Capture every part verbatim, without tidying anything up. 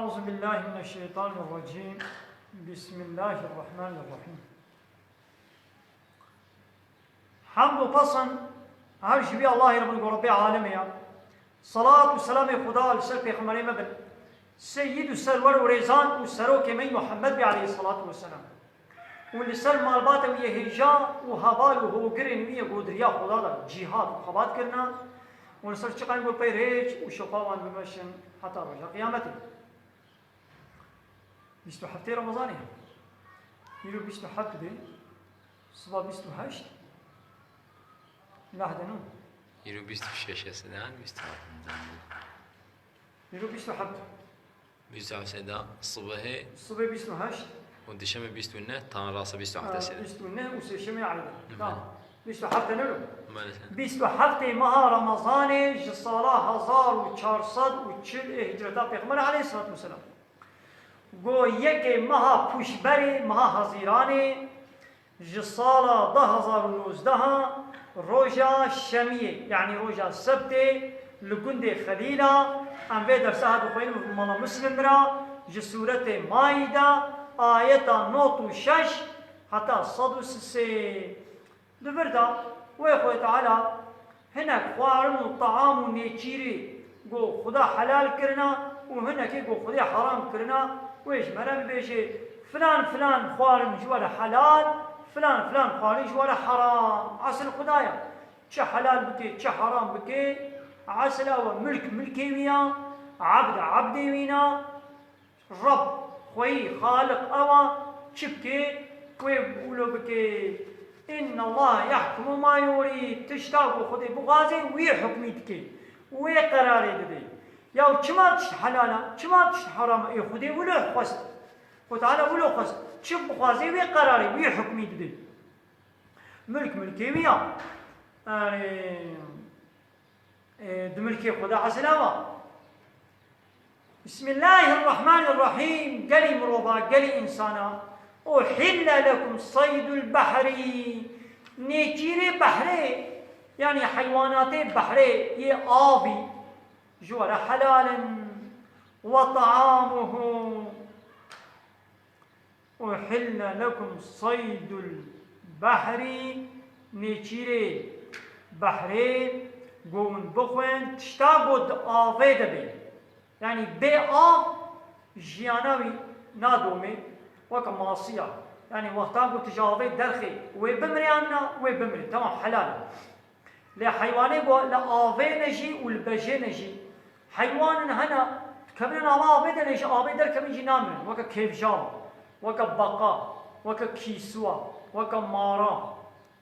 Euzu billahi mineşşeytanirracim. Bismillahirrahmanirrahim. Hamd û pesn her ji wî Allahê Rabbul Rabbê alemê ya. Salat û selamê Xuda li ser pêxemberê me bin. Seyyid û serwer û rêzan û serokê me Muhammed be aleyhissalatu vesselam. Û li ser malbatê wî yê hêja û heval û hogirên wî yê godiriya Xuda de cîhad û xebat kirine û li ser çiqan ku pey rêç û şopa wan bimeşin heta roja qiyametê. Bîst û heftê Remezanê. Îro bîst û heft be. Siba bîst û heşt. Lahde nû. Îro bîst û şeş e, sidan bîst û heft. Îro bîst û heft. Bîst û heft seda sibehê. Sibê bîst û heşt. Û dişemê bîst û neh, tan rasa bîst û heft Ha, seda. Bîst û neh û sêşemê eyde. Belê. Tamam. Bîst û heft ne lo? Belê. Bîst û heftê meha Ramazanê ji sala hezar û çar sed û çil ê hicreta Pêxember aleyhissalatu vesselam. Go yekê meha Pûşberê, meha Hezîranê, ji sala du hezar û nozdeh roja şemiyê, yanî roja sebtê, li gundê Xelîla, em vê dersa hevdixwînin bi mala Muslim re, ji sûretê Maîde, ayeta nod û şeş heta sed û sisê. Di vir de wê Xwedê Teala hinek xwarin û team û nêçîrî ku Xuda helal kirina û hinekê ku Xwedê heram kirina, wê ji me re bibêje, filan filan xwarin ji we re helal, filan filan xwarin ji we re heram. Esil Xuda ye. Çi helal bike, çi heram bike, esil ew e, milk milkê wî ya, ebd ebdê wî na. Reb, xweyî, Xaliq ew a, çi bike, wê wilo bike. Inna Allah yahkumu ma yurîd. Tişta ku Xwedê bixwaze, wî hukmî dike. Wê qerarê dide. Ya çima tişt helal a, çima tişt heram a? Ê Xwedê wilo xwest. Xwe Teala wilo xwest. Çi bixwaze, wê qerarê, wî hukmî dide. Milk milkê wî ya. Erê. Ê, di milkê xwe de esil ew a. Bismillahirrahmanirrahim. Gelî mirova, gelî însana. Uhille lekum saydul behri. Nêçîrê behrê, yanî heywanatê behrê yê avî ji we re helal in. Ve taamuhu. Uhille lekum saydul behrî, nêçîrê behrê, go hûn bixwin, tişta go di avê de bê. Yanî bê av jiyana wî nadomê, weke masiya. Yanî wexta go tu ji avê derxê, wê bimrê yan na, wê bimrê. Temam, helal e. Lê heywanê ku li avê ne jî û li bejê ne jî, heywanin hene, dikevine nava avê de ne jî avê derkevin jî namirin. Weke kêvja, weke beqa, weke kîswa, weke mara.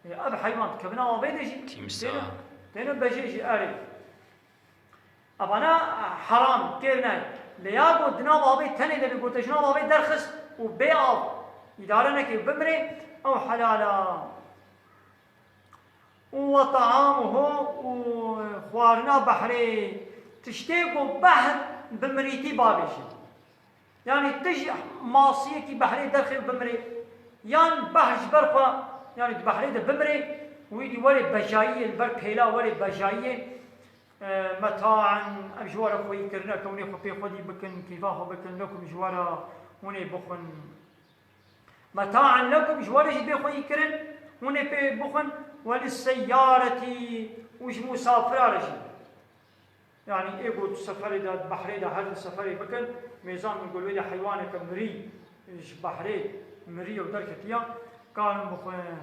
Ê, ev heywan dikevine avê de jî, tîmsa, têne, têne bejê jî, erê. Evana heram kêr ne. Lê ya ku di nav avê tenê de be, ku te ji nav avê derxist û bê av îdare neke, bimrê, ew helal a. Û ve taamuhu, û xwarina behrê, tiştê ku behr bi mirîtî bavêje. Yanî tu ji masiyekî behrê derxê bimirê, yan behr ji ber xwe, yanî di behrê de bimirê, wî dî werê bejayiyê, li ber pêla werê bejayiyê, e, metaan, ev ji we re xweyî kirine, ke hûn ê xwe pê xwedî bikin, kêfa xwe bikin, lekum ji we re, hûn ê bixwin. Metaan lekum, ji we re jî bê xweyî kirin, hûn ê pê bixwin, we li seyaretî û ji musafira re jî. Yanî ê ku di seferê de, di behrê de her di seferê bikin, mêzan min got wê de heywaneke mirî, ji behrê mirî û derketiya, karin bixwin.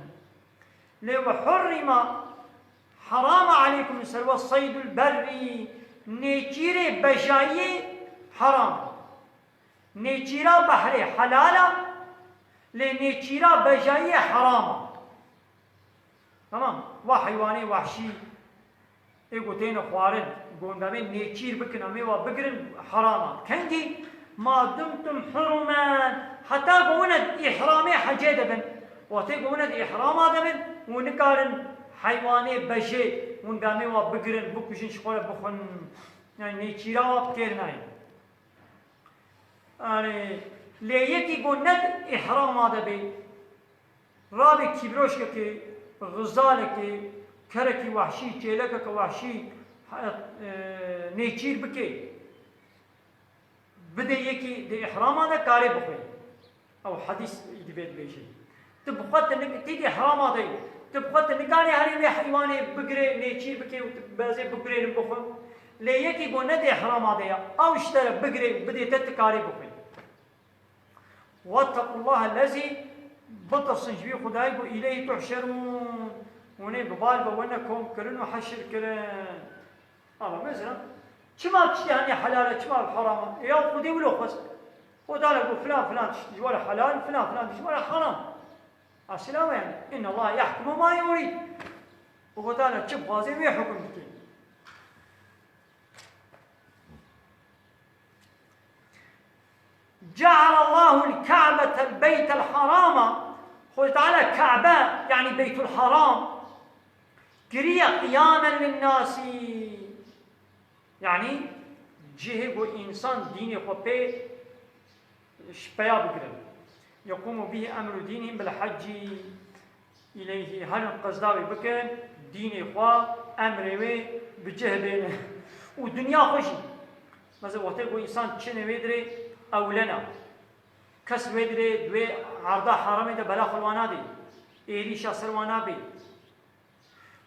Lê we hurrîma, herama aleykum li ser we seydul berrî, nêçîrê bejayiyê heram. Nêçîra behrê helal a, lê nêçîra bejayiyê heram a. Tamam, va heywanê wahşî ê ku têne xwarin, gonda me nêçîr bikin, em ê wa bigirin, heram a. Kengî? Ma dumtum hurumen, heta ku hûn di îhramê hecê de bin. Wextê ku hûn di îhrama de bin, hûn nikarin heywanê bejê, hûn demê wa bigirin, bikujin, ji xwe re bixwin. Yani nêçîra wa bi kêr nayê. Erê, lê yekî ku ne di îhrama de bê, rabê kîbroşkekê, xizalekê, kerekî wahşî, çêlekeke wahşî, e, nêçîr bikê. Bidê yekî di îhrama de karê bixwe. Ew hedîs îdî vê dibêje. Tu bi xwe tu nik-, tê di îhrama de yî. Tu bi xwe tu nikarî herî wê heywanê bigirê, nêçîr bikê û tu bezê bigirênin bixwe. Lê yekî ku ne di îhrama de ye, ew ji te re bigirê û bidê te, tu karê bixwe. واتقوا الله الذي Bitirsin ji wî Xwedayê ku إليه تحشرون. Hûn ê bi bal ve wene kom kirin û heşir kirin. Ama mesela, çima tiştê henî helal e, çima bi heram e? Ya Xwedê wilo xwest. Xweda le got filan filan tişt ji we re helal, filan filan tişt ji we re heram. Esil ew e yani. إن الله يحكم ما يريد. Û Xweda le çi bixwaze wê hukm dike. جعل الله الكعبة البيت الحرام. Xwedê Teala Kabe, yani Beytul Haram, kiriye قياما للناس. Yani cihê ku însan dînê xwe pê ji peya bigirin. يقوم به أمر دينهم بالحج إليه. Herin qezda wê bikin, dînê xwe, emrê wê bi cih bêne. Û dinya xwe jî. Mesela wextê ku însan çine wê dirê ewlena. Kes wê dirê di wê erda heramê de bela xwe li wan nadê. Êrîşa ser wan nabê.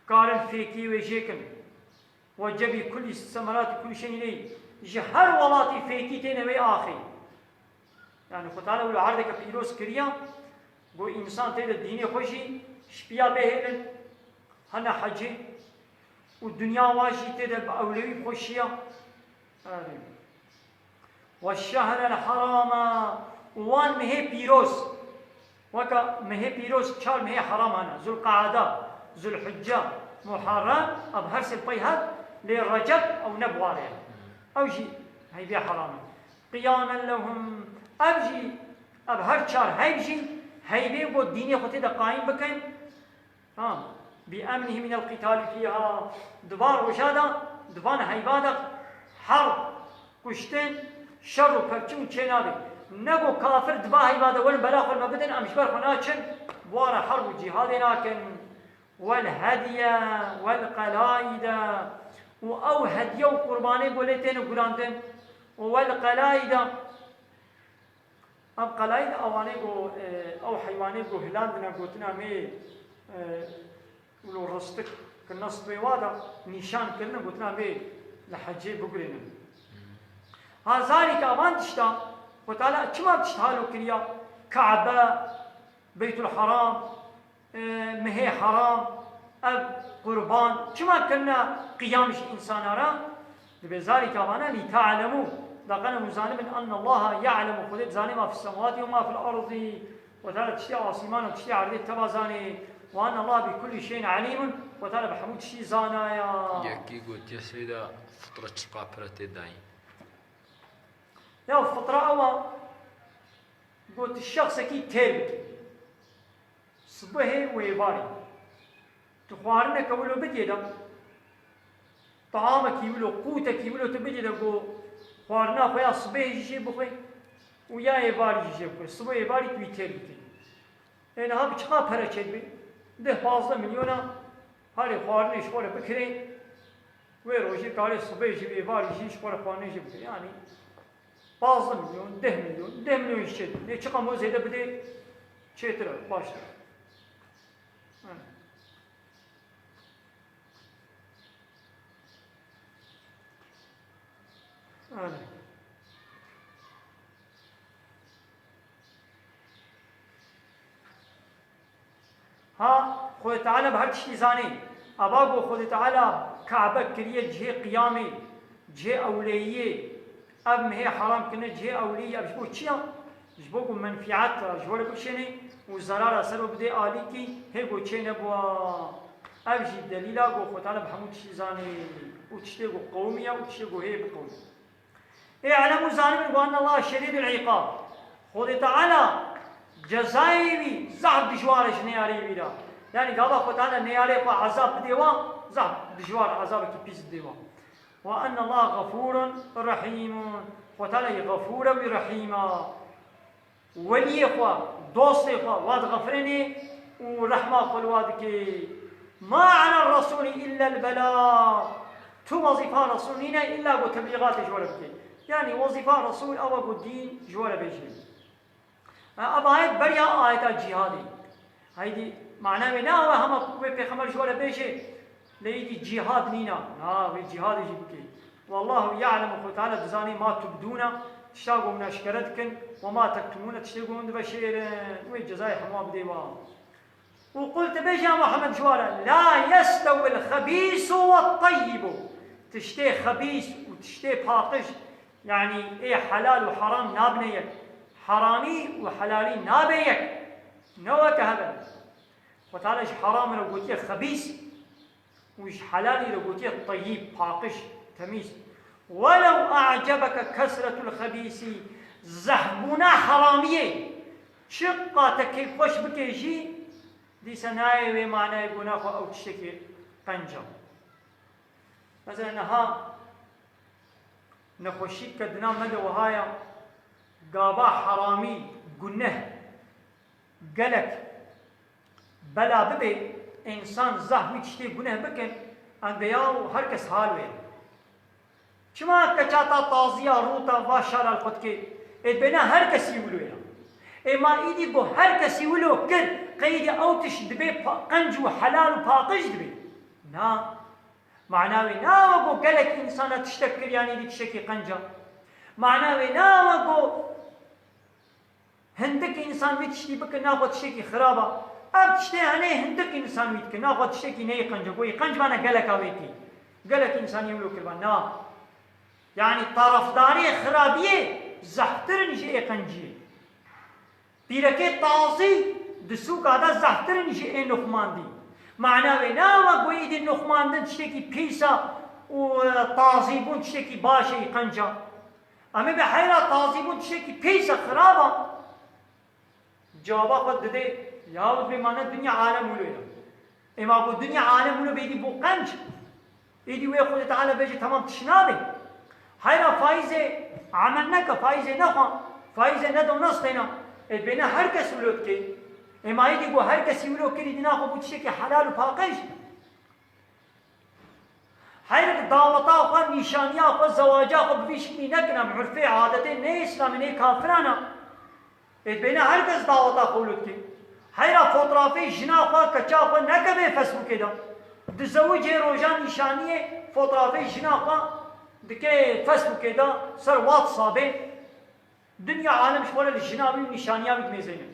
Karin fêkî wê jêkin. وجب كل الثمرات كل شيء إليه. Ji her welatî fêkî têne wê axê. Yani Xwedê Teala wilo erdeke pîroz kiriya, ku însan tê de dînê xwe jî ji piya bihêlin, hene hecê û dinya wa jî tê de bi ewlewî bi xwe şiya. Erê. والشهر الحرام. Û wan mehê pîroz. Weka mehê pîroz çar mehê heram hene. Zulqeada, Zulhicce, Muharrem, ev her sê pey hat, lê Receb ew ne bi warê ye. Ew jî heyvê heram e. قياما لهم. Ev jî, ev her çar heyv jî, heyvê ku dînê xwe tê de qayîm bikin, Ha, بأمنه من القتال فيها. Di van roja de, di van heyva de herb, kuştin, şer û pevçûn çênabe. Ne ku kafir di va heyva de werin bela xwe me bidin, em ji ber xwe naçin, bi wan re herb û cîhadê nakin. والهدي والقلائد. Û ew hediye û qurbanê ku lê têne gurandin. Û والقلائد. Ev qelayî de ewanê ku, e, ew heywanê ku hilandine gotina mê, e, wilo ristik kirine stûyê wa de nîşan kirine gotina mê li hecê bigurênin. Ha zarî ke evan tişta, Xwedê Teala çima tişt halo kiriya? Kabe, Beytul Haram, e, mehê heram, ev qurban, çima kirine qiyam ji însana re? Dibê zarî ke vana لتعلموا, da qene hûn zanibin أن الله يعلم, Xwedê dizanê ما في السماوات وما في الأرض, Xwedê Teala tiştê asîman û tiştê erdê teva zanê, وأن الله بكل شيء عليم, Xwedê Teala bi hemû tiştî zanaya. Yekî gotiye Seyda, fitra çiqa pire tê dayîn? Ya fitra ew e, got şexsekî têr bike. Sibehê û êvarê. Tu xwarineke wilo bidiyê de, taamekî wilo, qûtekî wilo tu bidiyê de ku xwarina xwe ya sibehê jî jê bixwe û ya êvarî jî jê bixwe. Sibehê êvarî tu wî têr bikî. Ê niha bi çiqa pere çêdibe? Deh pazdeh milyona harê xwarinê ji xwe re bikirê, wê rojê karê sibehê jî êvarî jî ji xwe re xwarinê jê bikirê. Yanî pazdeh milyon, deh milyon, deh milyon jî çêtir. Lê çiqa mo zêde bidê, çêtir e, baştir e. Erê. Erê. Ha, Xwedê Teala bi her tiştî zanî. Ava ku Xwedê Teala Kabe kiriye cihê qiyamê, cihê ewleyiyê, ev mehê heram kirine cihê ewleyiyê, ev ji bo çi ya? Ji bo ku menfîet ji we re bikişênê û zerara ser we bidê alîkî, hê ku çê nebûa. Ev jî delîla ku Xwedê Teala bi hemû tiştî zanî û tiştê ku qewimî ya û tiştê ku hê biqewimî. Ê elem û zanibin ku enne Allah şedîdul îqab. Xwedê Teala cezayê wî zehf dijwar e ji neyarê wî re. Yanî gava Xwedê Teala neyarê xwe ezab bidê wan, zehf dijwar e, ezabekî pîs bidê wan. Ve enne Allah gafûrun rehîmun. Xwedê Teala yê gafûr e wî rehîm e. Weliyê xwe, dostê xwe, wa dixefirênê û rehma xwe li wa dikê. Ma ala resûlî illa el belâg. Tu wezîfa resûl nîne, îlla ku teblîxatê ji we re bike. Yanî wezîfa Resûl ew e ku dîn ji we re bêje. E, ev ayet beriya ayeta cîhadê. Heydî mana wê ne ew e hema wê pêxember ji we re bêje, lê îdî cîhad nîna. Na, wê cîhadê jî bikê. Wallahu ya'lemu, Xwe Teala dizanî ma tubdûne, tişta ku hûn eşkere dikin, we ma tektumûne, tiştê ku hûn diveşêrin. Wê cezayê hemû bidê wa. Û qul, tu bêje ya Muhammed ji we re, la yestewil xebîsu we teyyibu. Tiştê xebîs û tiştê paqij, yanî ê helal û heram nabine yek. Heramî û helalî nabe yek. Ne weke hev e. Xwe Teala ji heram re gotiye xebîs û ji helalî re gotiye teyîb, paqij, temîz. Welew a'cebeke kesretul xebîsî, zehfbûna heramiyê, çiqa te kêfxweş bike jî, dîsa nayê wê manayê ku naxwe ew tiştekî qenc e. Mesela niha nexweşîk ke di nav me de wiha ye, gava heramî, guneh, gelek bela bibe, însan zehf wî tiştê guneh bikin, endeya û her kes hal wê. Çima keça ta taziya rûta va şara li xwe dikê? Ê dibêne her kesî wilo ye. Ê ma îdî ku her kesî wilo kir, qey îdî ew tişt dibê pa-, qenc û helal û paqij dibê? Na. Mana wê nawe ku gelek însana tiştek kir, yanî îdî tiştekî qenc e. Mana wê nawe ku Hindik însan vî tiştî bike, naxwe tiştekî xirab e. Ev tiştê henê hindik însan vî dike, naxwe tiştekî neyê qenc e. Goyî qenc bane geleka wê kê. Gelek însanî wilo kiriba. Na. Yanî tarafdarê xirabiyê zehftir in ji ê qenciyê. Pîrekê tazî di sûka de zehftir in ji ê nuxmandî. Mana wê nawe goyî dî nuxmandin tiştekî pîs e û, e, tazîbûn tiştekî baş e, î qenc e. Em ê bi heyra tazîbûn tiştekî pîs e, xirab e. Cewaba xwe didê, ya dibê mane dinya alem wilo ye. Ê ma ku dinya alem wilo bê, îdî bû qenc. Îdî wê Xwedê Teala bêje, temam, tişt nabe. Heyra faîzê emel neke, faîzê nexwe, faîzê nedo nestêne. Ê dibêne her kes wilo dike. Ê ma îdî ku her kesî wilo kir, îdî naxwe bû tiştekî helal û paqij. Her daweta xwe, nîşaniya xwe, zewaca xwe bi vî şiklî nekin, em urfê, adetê ne Îslamê, ne kafiran e. Ê dibêne her kes daweta xwe wilo dike. Heyra fotrafê jina xwe, keça xwe neke vê Facebookê de. Dizewicê, roja nîşaniyê fotrafê jina xwe dike Facebookê de, ser WhatsAppê. Dinya alem ji xwe re li jina wî û nîşaniya wî dimêzêne.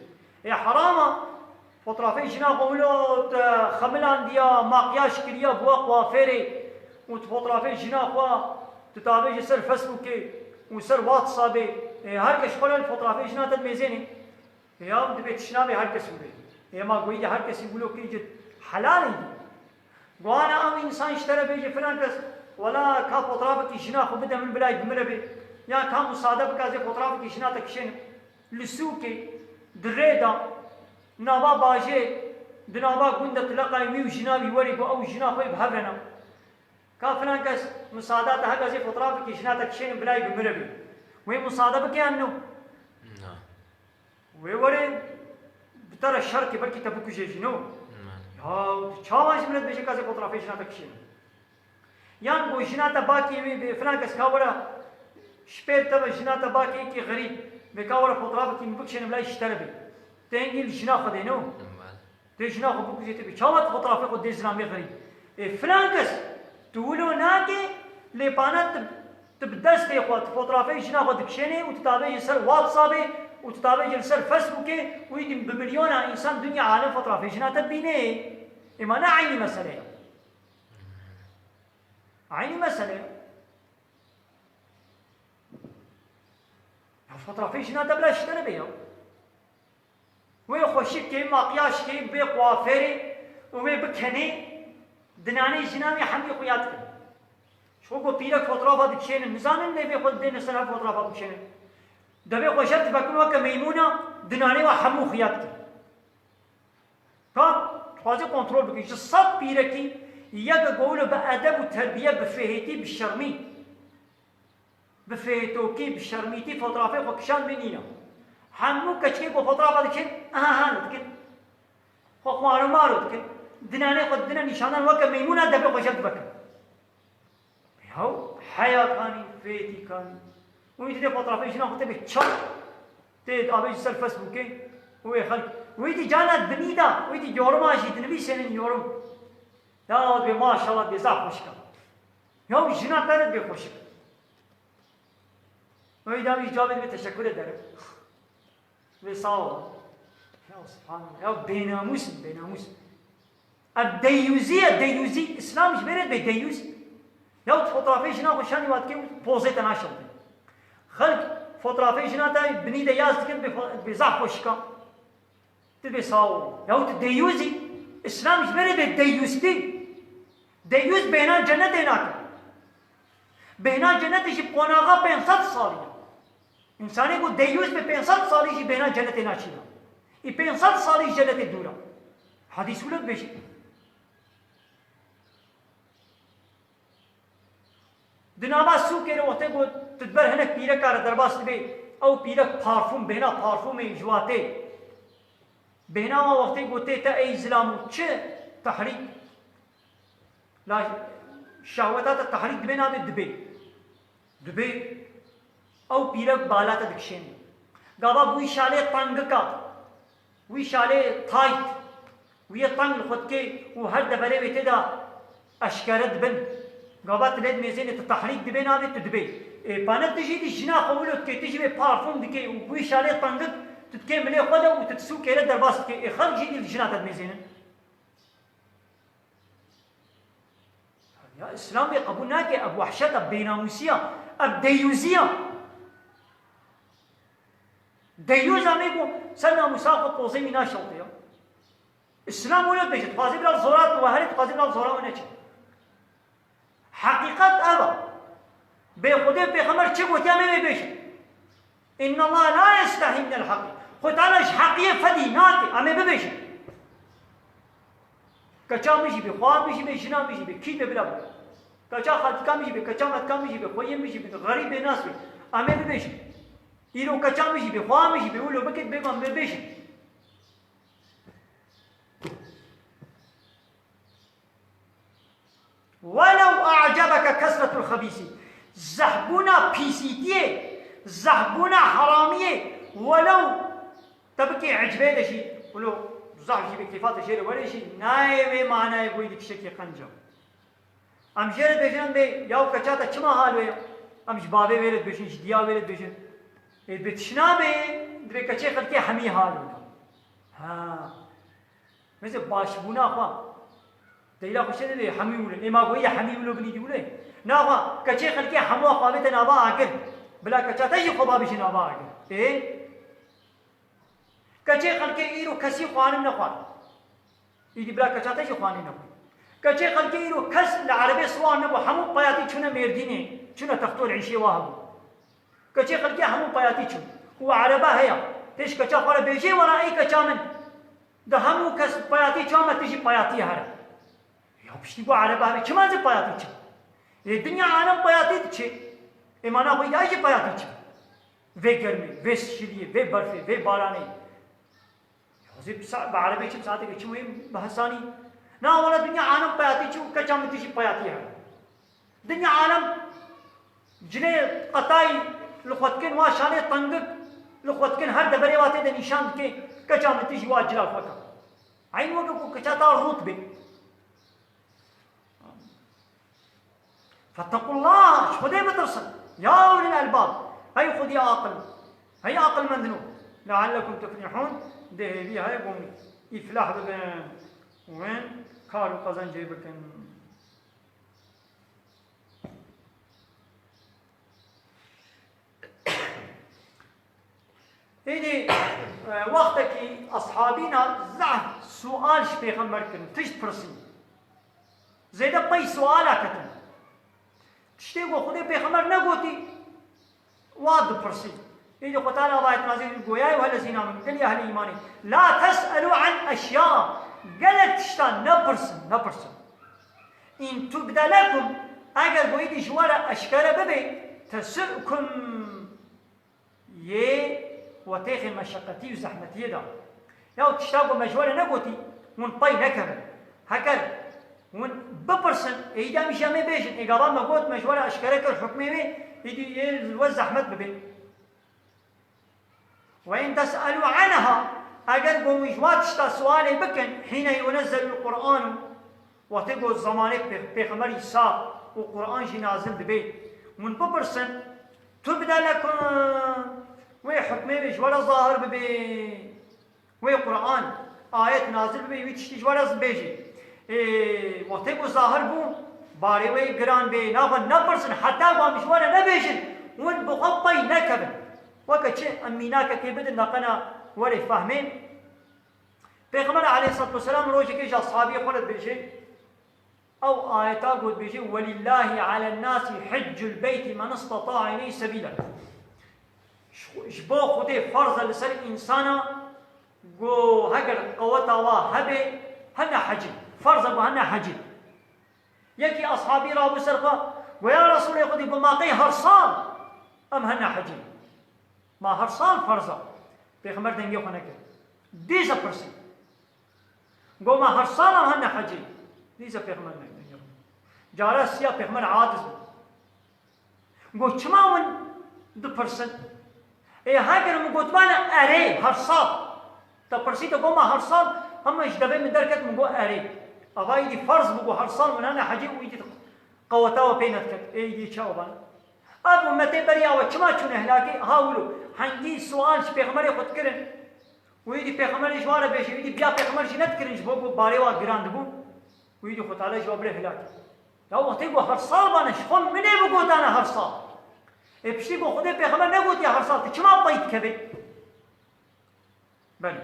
Ê heram e, fotrafê jina xwe wilo tu xemilandiya, makyaj kiriya, bûye kuafêrê û tu fotrafê jina xwe tu tavêje ser Facebookê û ser WhatsAppê. Ê her kes ji xwe re li fotrafê jina te dimêzêne. Ê ya dibê tişt nabê her kes wilo. Ê ma goyî de her kesî wilo kirî, helal e. Guhana ew însan ji te re bêje, filan kes, wela ka fotrafekî jina xwe bide min, bila bimire bê. Yan ka musade bike ez ê fotrafekî jina te kişênim. Li sûkê, di rê de, nava bajêr, di nava gund de tu leqayî wî û jina wî werî ku ew û jina xwe bi hev re ne. Ka filan kes, musade te hebe ez ê fotrafekî jina te kişênim, bila bimire bê. Wê musade bike yan no? Na. Wê were bi te re şer ke, belkî te bikuje jî, no? Mane. Ya, tu çawa ji min re dibêje ka ez ê fotrafê jina te kişênim? Yan ku jina te bakê wê bê, filan kes ka were, ji pêr te ve jina te bakê yekî xerîb, vê ka were fotrafekî min bikişêne, bila ji te re bê. Te hingî li jina xwe dê, no? Mane. Tê jina xwe bikuje, tê bê. Çawa tu fotrafê xwe dê zilamê xerîb? Ê filan kes, tu wilo nakê, lê pana tu, tu bi destê xwe, tu fotrafê jina xwe dikişênê û tu tavêjî ser WhatsAppê û tu tavêjî li ser Facebookê û îdî bi milyona însan dinya alem fotrafê jina te dibînê. Ê ma ne eynî mesele ye? Eynî mesele ye. Ya fotrafê jina te bila ji te re bê ya. Wê xweşik kê, makyaj kê, bê kuafêrê û wê bikenê, dinanê jina wê hemî xuya dikin. Ji xwe ku pîrek fotografa dikişênin, nizanin lê vê xwe didêne ser her fotografa bikişênin. Devê xwe jev divekin weke meymûna, dinanê we hemû xuya dikin. Ka, dixwazê kontrol bikî, ji sed pîrekî yeke ku wilo bi edeb û terbiye, bi fêhêtî, bi şermî, bi fêtokî, bi şermîtî fotoğrafê xwe kişand min nîne. Hemû keçikê ku fotoğrafa dikin, aha, aha dikin. Xwe xwaro maro dikin. Dinanê xwe didine nîşanan weke meymûna devê xwe jev divekin. Yaw heya kanî, fêtî kanî. Wî dî fotoğrafê jina xwe tê bê çap, tê avê ji ser Facebookê û ê xelk. Wî dî cana binî da, wî dî yoruma jî dinivîsênin yorum. Ya bê maşallah bê zaf xweşik e. Ya jina te re bê xweşik. Wî da wî cavê dibê teşekkür ederim. Vê sağ ol. Ya subhanallah. Ya bênamûs in, bênamûs. Ev deyûzî ye, deyûzî. Îslam ji vê re bê deyûz. Ya tu fotoğrafê jina xwe şanî wa dikê û pozê te naşewitî. Xelk fotoğrafê jina te binî de yaz dikin, bê fo-, bê zaf xweşika. Tu bê sağ ol. Ya tu deyûzî. Îslam ji vê re bê deyûztî. Deyûz bêhna cennetê nake. Bêhna cennetê jî qonaxa pênc sed salî ye. Însanê ku deyûz be pênc sed salî jî bêhna cennetê naçîne. Î pênc sed salî ji cennetê dûr e. Hadîs wilo dibêje. Di nava sûkê re wextê ku tu diber hinek pîreka re derbas dibê, ew pîrek parfûm, bêhna parfûmê ji wa tê. Bêhna wan wextê ku tê te ey zilam û çi tehrîk. La şehweta te tehrîk dibê nabê dibê. Dibê ew pîrek bala te dikişêne. Gava bi wî şalê tengika, wî şalê tayt, wî yê teng li xwe dikê û her deverê wê tê de eşkere dibin. Gava tu lê dimêzênê, tu tehrîk dibê nabê tu dibê. Ê pane tu jî dî jina xwe wilo dikê, tu jî wê parfûm dikê û bi wî şalê tengik tu dikê milê xwe de û tu di sûkê re derbas dikê. Ê xelk jî dî li jina te dimêzênin. Ya Îslam vê qebûl nake, ev wehşet e, bênamûsî ye, ev deyûzî ye. Deyûz em ê ku ser namûsa xwe pozê wî naşewite ya. Îslam wilo dibêje, dixwazê bila zora tu weherê, dixwazê bila zora we neçe. Heqîqet ev e. Bê Xwedê û Pêxember çi gotiye em ê wê bêjin. Inna Allah la yestehî minel heqî. Xwe Teala ji heqiyê fedî nake, em ê bibêjin. Keça min jî bê, xwa min jî bê, jina min jî bê, kî be bila be. Keça xaltika min jî bê, keça metka min jî bê, xweyê min jî bê, xerîb bê nas bê. Em ê bibêjin. Îro keça min jî bê, xwa min jî bê, wilo bikit bê, em bê bêjin. Welew a'cebeke kesretul xebîsî. Zehbûna pîsîtiyê, zehbûna heramiyê, welew te bikê ecbê de jî, wilo zehf jî bê kêfa te jê re were jî, nayê wê manayê bûyî di kişekê qenca. Em jê re dibêjin, em bê, yaw keça te çima halo ye? Em ji bavê wê re dibêjin, ji diya wê re dibêjin. Ê, bi tişna bê, divê keçê xelkê hemî halo ne. Ha. Mesela başbûna xwe. Deyla xwe şê dibê hemî wilo. Ê ma goyê hemî wilo binî dî wilo. Na xwe, keçê xelkê hemû xwe avête nava agir. Bila keça te jî xwe babêje nava agir. Ê? Keçê xelkê îro kesî xwarin nexwar. Îdî bila keça te jî xwarin nexwar. Keçê xelkê îro kes li erebê siwar nebû. Hemû payatî çûne Mêrdînê. Çûne texto li îşê wa hebû. Keçê xelkê hemû payatî çûn. Û ereba heye. Tê ji keça xwe re bêjê wela ey keça min. Di hemû kes payatî çû me tu jî payatî here. Ya piştî ku ereba hebe çima zî payatî çû? Ê dinya alem payatî diçê. Ê mana xwe ya jî payatî çû. Vê germê, vê şiliyê, vê berfê, vê baranê. Ya zî bi sa-, bi erebê çi bi saeteke çi wê bi hesanî. Na wela dinya alem payatî çû û keça min tu jî payatî here. Dinya alem cilê qetayî li xwe dikin, wa şalê tengik li xwe dikin, her deverê wa tê de nîşan dike, keça min tu jî wa cila xwe ke. Eyn weke ku keça ta rût bê. Fettequllah, ji Xwedê bitirsin. Ya ulil elbab. Hey Xwedî aqil. Hey aqilmendino. Leallekum tuflihun. Dê hêvî heye ku hûn îflah bibin. Wên kar û qezencê bikin. Êdî, e, wextekî eshabîna zehf sual ji Pêxember kirin, tişt pirsîn. Zêde pey suala ketin. Tiştê ku Xwedê Pêxember negotî, wa dipirsî. Êdî Xwe Teala avayet nazî goya, "Eyyuhellezîne amenu", gelî ehlî îmanê, "La tes'elû an eşya", gelek tiştan nepirsin, nepirsin. "In tubde lekum", eger ku êdî ji we re eşkere bibe, "tesu'kum", yê we têxê meşeqetî û zehmetiyê de. Ya tişta ku me ji we re negotî, hûn pey nekevin. Heker Hûn bipirsin, êdî em jî em ê bêjin, ê gava me got, me ji we re eşkere kir hukmê wê, êdî ê li we zehmet bibe. Ve in tes'elû anha, eger ku hûn ji wa tişta sualê bikin, hîne yunezzelul Qur'anu, wextê ku zemanê pê-, pêxemberî sax û Qur'an jî nazil dibe, hûn bipirsin, tubde lekum, wê hukmê wê ji we re zahir bibe. Wê Qur'an ayet nazil bibe, wî tiştî ji we re bêjî. Ê, wextê ku zahir bû, barê wê giran bê, naxwe nepirsin, heta ku em ji we re nebêjin, hûn bi xwe pey nekevin. Weke çi em mînakekê bidin, neqena werê fehmê. Pêxember aleyhissalatu vesselam rojekê ji ashabiyê xwe re dibêje, Ew ayeta got, dibêje, "Welillâhi alen nâsi hiccul beyti men istata'a ileyhi sebîla." Ji, ji bo Xwedê ferz e li ser însana, go heger qeweta wa hebe, hene hecî. Ferz e go hene hecî. Yekî ashabî rabû ser xwe, go, "Ya Resûlê Xwedê, go ma qey her sal em hene hecî? Ma her sal ferz e?" Pêxember dengê xwe nekir. Dîsa pirsî. Go, "Ma her sal em hene hecî?" Dîsa pêxember ne-, ne-, Cara siya pêxember aciz bû. Go, "Çima hûn dipirsin? Ê, heger min gotibane erê, her sal." Te pirsî, te go, "Ma her sal?" Hema ji devê min derket, min go, "Erê." Ava êdî ferz bû, go, "Her sal min hene hecî" û êdî qeweta we pê nediket. Ê, êdî çawa bane? Ev ummetê beriya we çima çûne helakê? Ha wilo, hengî sual ji pêxemberê xwe dikirin. Wî dî pêxemberê ji wan re bêje, wî dî biya pêxember jî nedikirin ji bo ku barê wan giran dibû. Wî dî Xwe Teala ji wan bire hilak. Ya wextê ku her sal bane, ji xwe min ê bigotane her sal. Ê piştî ku Xwedê pêxember negotiye her sal, tu çima pey dikevê? Belê.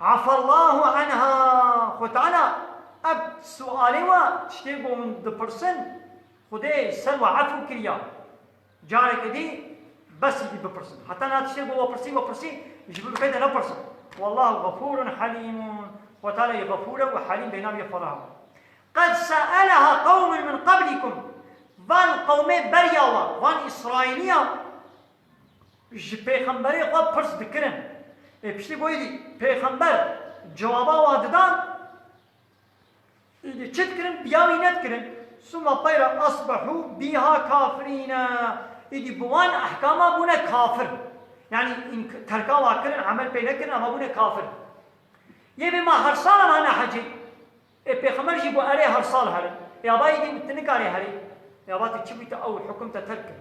Afallahu anha. Xwe Teala ev sualê we tiştê ku hûn dipirsin, Xwedê ser we efû kiriya. Careke dî bes îdî bipirsin. Heta na tiştê ku we pirsî, we pirsî, ji bin pê de nepirsin. Wallahu gafûrun halîmûn. Xwe Teala yê gafûr e û halîm bênav yê ferah e. Qed se'eleha qewmun min qeblîkum. Van qewmê beriya we, van Îsraîliya, ji pêxemberê xwe pirs dikirin. Ê piştî ku êdî pêxember cewaba wan didan, êdî çi dikirin? Biya wî nedikirin. Suma peyra asbehû bîha kafirîne. Êdî bi wan ehkama bûne kafir. Yanî înk-, terka wan kirin, emel pê nekirin, ama bûne kafir. Yê bê ma her sal em hene hecê. Ê pêxember jî got, "Erê, her sal herin." Ê ava êdî tu nikarê herê. Ê ava tu çi bûyî, tu ew hukum te terk kir.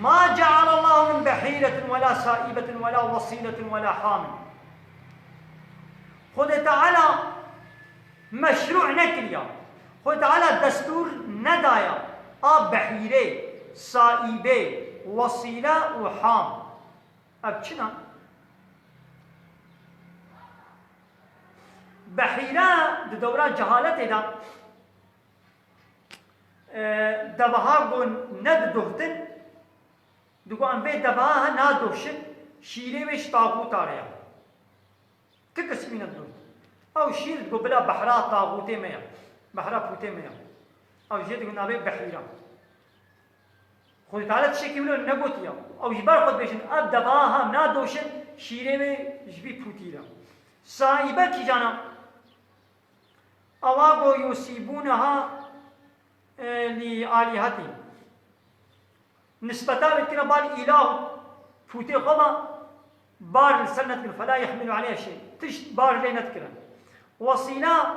Ma cealallahu min behîretin wela saibetin wela wesîletin wela hamin. Xwedê Teala meşrû nekiriya. Xwedê Teala destûr nedaya a behîrê, saîbê, wesîle û ham. Ev çi ne? Behîre di dewra cehaletê de, e, deveha ku nedidohtin, digo em vê deveha nadoşin, şîrê wê ji taxûta re ye. Ti kismî nedidohtin. Ew şîr digo bila behra taxûtê me ye, behra pûtê me ye. Ew jê digo navê behîre. Xwedê Teala tiştekî wilo negotiye. Ew ji ber xwe dibêjin, ev deveha ha nadoşin, şîrê wê ji vî pûtî re. Saibe kîjan e? Ewa go yusîbûneha, e, lî alîhetî. Nisbeta wê dikine bal îlah û pûtê xwe ve bar li ser nedikin. Fela yehmilu aleyha şey. Tişt bar lê nedikine. Wesîla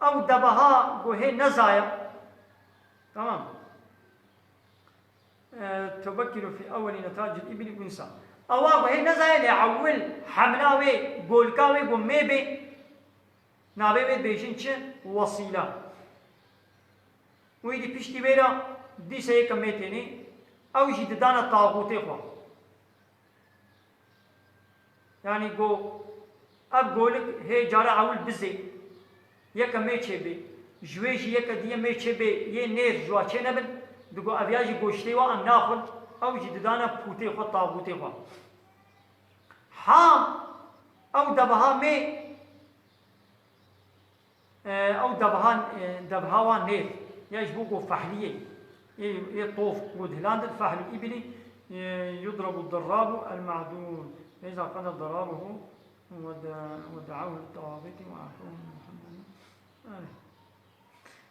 ew deveha go hê nezaye. Tamam. E, tufekkiru fî ewwelî netacil îbili unsa. Ewa ku hê nezaye lê ewil hemla wê, golka wê ku mê bê, navê wê dibêjin çi? Wesîla. Wî dî piştî wê re dîsa yeke mê tênê, ew jî didane taxûtê xwe. Yanî go, ev golik hê cara ewil bizê, yeke mê çêbê, ji wê jî yeke diye mê çêbê, yê nêr ji wa çênebin, digo ev ya jî goştê wa em naxwin, ew jî didane pûtê xwe, taxûtê xwe. Ha, ew deveha mê, E, ew deveha, e, deveha wan nêr, ya ji bo ku fehliyê, ê, ê tof ku dihilandin, fehlû îbilî, يضرب الضراب المعدود، فإذا قضى ضرابه ود-، ودعوه للطواغيت وأعطوه محمدا.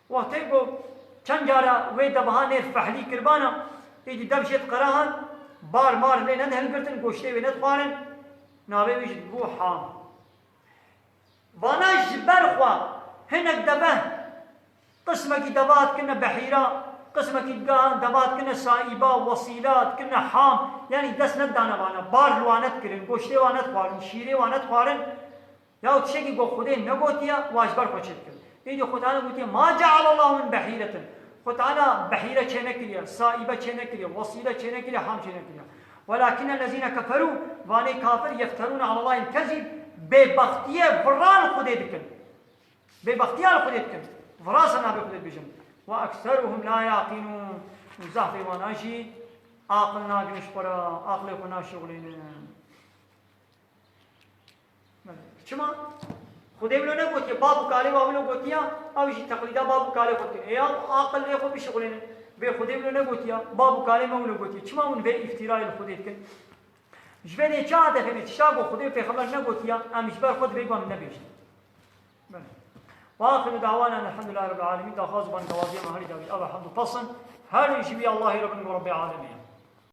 Wextê ku çend cara wê deveha nêr fehlî kiribana, êdî dev jê diqerahan, bar mar lê nedihilgirtin, goştê wê nedixwarin, navê wî jî dibû ham. Vana ji ber xwe hinek deve, qismekî deva dikirine behîra, qismekî diga deva dikirine saîba, wesîla, dikirine ham, yanî dest nedane vana, bar li wan nedikirin, goştê wan nedixwarin, şîrê wan nedixwarin, ya tiştekî ku Xwedê negotiye, wa ji ber xwe çêdikin. Êdî Xwedê gotiye, "Ma cealallahu min behîretin." Xwedê behîre çênekiriye, saîbe çênekiriye, wesîle çênekiriye, ham çênekiriye. "Welakinnellezîne keferû", vanê kafir, "yefterûne alallahil kezîb", bêbextiyê vira li Xwedê dikin. Bêbextiya li Xwedê dikin. Vira ser navê Xwedê dibêjin. "Ve ekseruhum la yaqilûn." Û zehfê wana jî aqil nagrin ji xwe re, aqilê xwe naşixulînin. Çima? Xwedê wilo negotiye, bab û kalê wa wilo gotiya, ew jî teqlîda bab û kalê xwe dikin. Ê ya aqil lê xwe bişixulêne. Bê Xwedê wilo negotiya, bab û kalê me wilo gotiye. Çima hûn vê îftîrayê li Xwedê dikin? Ji vê dê çi hate fêmê? Tişta ku Xwedê û Pêxember negotiya, em ji ber xwe divê ku em nebêjin. Belê. Ve axiru dawana elhamdülillahi rabbil alemin. Daxwaz û bangewaziya me herî dawî, ev e hemd û pesin her ji wî Allahê Rabbin ku Rabbê alemê ye.